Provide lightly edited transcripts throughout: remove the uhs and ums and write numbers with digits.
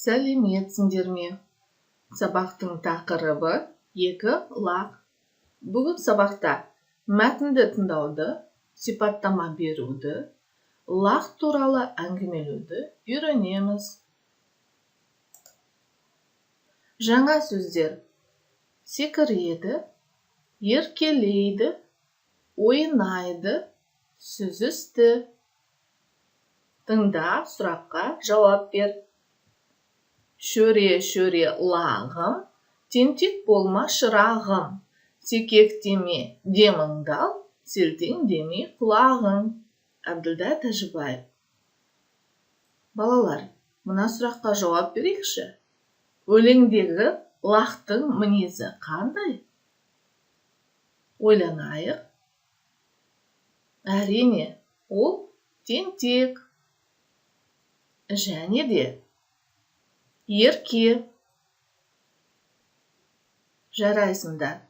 Сәлеметсіңдер ме? Сабақтың тақырыбы екі лақ. Бүгін сабақта мәтінді тыңдауды, сипаттама беруді, лақ туралы әңгімелеуді үйренеміз. Жаңа сөздер: секіреді, еркелейді, ойнайды, сүзісті. Тыңда, сұраққа жауап бер. Шөре-шөре лағым, тентек болма шырағым, секектеме деміңді ал, селтеңдемей құлағың. Әбділда Тәжібаев. Балалар, мына сұраққа жауап берейікші. Өлеңдегі лақтың мінезі қандай? Ойланайық. Әрине, ол тентек және де ерке. Жарайсыңдар.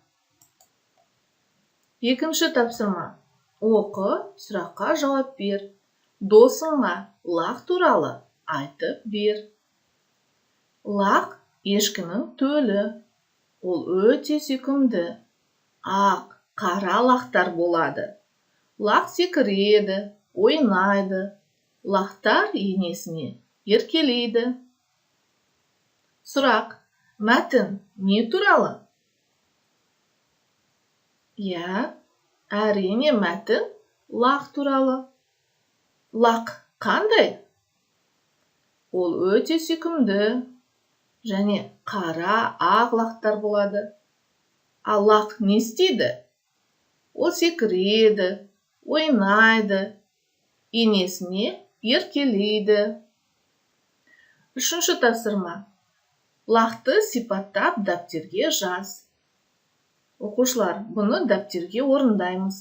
Екінші тапсырма. Оқы, сұраққа жауап бер. Досыңа лақ туралы айтып бер. Лақ ешкінің төлі. Ол өте сүйкімді. Ақ, қара лақтар болады. Лақ секіреді, ойнайды. Лақтар енесіне еркелейді. Сұрақ. Мәтін не туралы? Иә, әрине, мәтін лақ туралы. Лақ қандай? Ол өте сүйкімді және қара, ақ лақтар болады. Ал лақ не істейді? Ол секіреді, ойнайды, енесіне еркелейді. Үшінші тапсырма. Лақты сипаттап дәптерге жаз. Оқушылар, бұны дәптерге орындаймыз.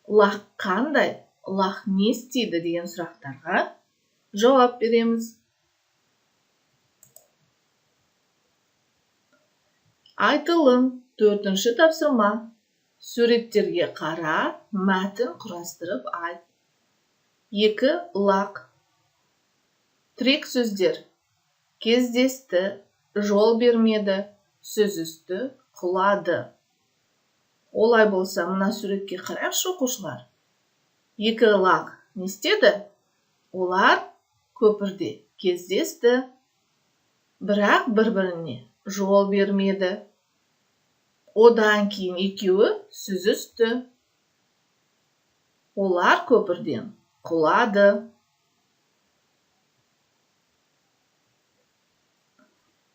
Лақ қандай, лақ не істейді деген сұрақтарға жауап береміз. Айтылым. Төртінші тапсырма. Суреттерге қара, мәтін құрастырып айт. Екі лақ. Тірек сөздер. Кездесті, жол бермеді, сүзісті, құлады. Олай болса, мына суретке қарайықшы, оқушылар. Екі лақ не істеді? Олар көпірде кездесті, бірақ бір-біріне жол бермеді. Одан кейін екеуі сүзісті. Олар көпірден құлады.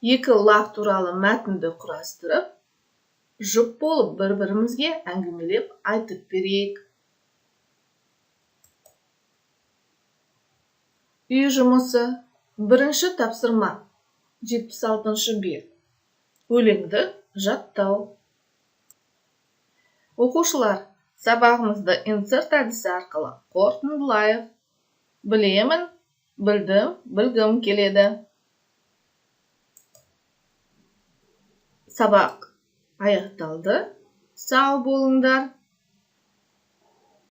Екі лақ туралы мәтінді құрастырып, жұп болып бір-бірімізге әңгімелеп айтып берейік. Үй жұмысы. Бірінші тапсырма. 76-шы бет. Өлеңді жаттау. Оқушылар, сабағымызды инсерт әдісі арқылы қорытындылайық. Білемін, білдім, білгім келеді. Сабақ аяқталды. Сау болыңдар.